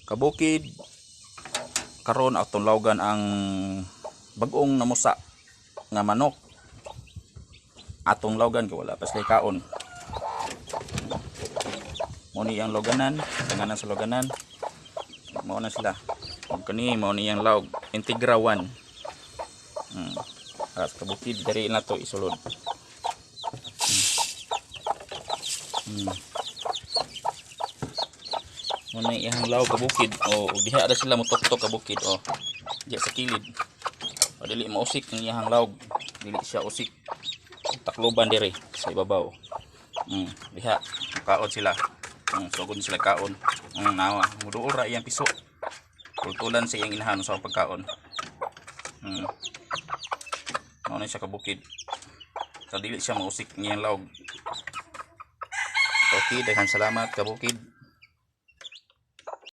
Kabukid, karon atong lawgan ang bag-ong namusa nga manok. Atong lawgan kay wala pa sila kaon. Mao ni ang lawganan, tanganan sa lawganan. Mao na sila. Ug kani mao ni ang lawg Integra 1. Aras kabukid, diri na to isulod. Mao na iyang lawg, kabukid. O ug diha ra sila motoktok, kabukid, o. Diha sa kilid. O dili mausik ang iyang lawg. Dili siya usik. Takloban diri sa ibabaw. Diha kaon sila. Sugod sila kaon. Nawa. Muduol ra iyang piso. Tultulan sa iyang inahan sa pagkaon. Mao na siya, kabukid. So dili siya mausik ang iyang lawg. Okay, daghan salamat, kabukid.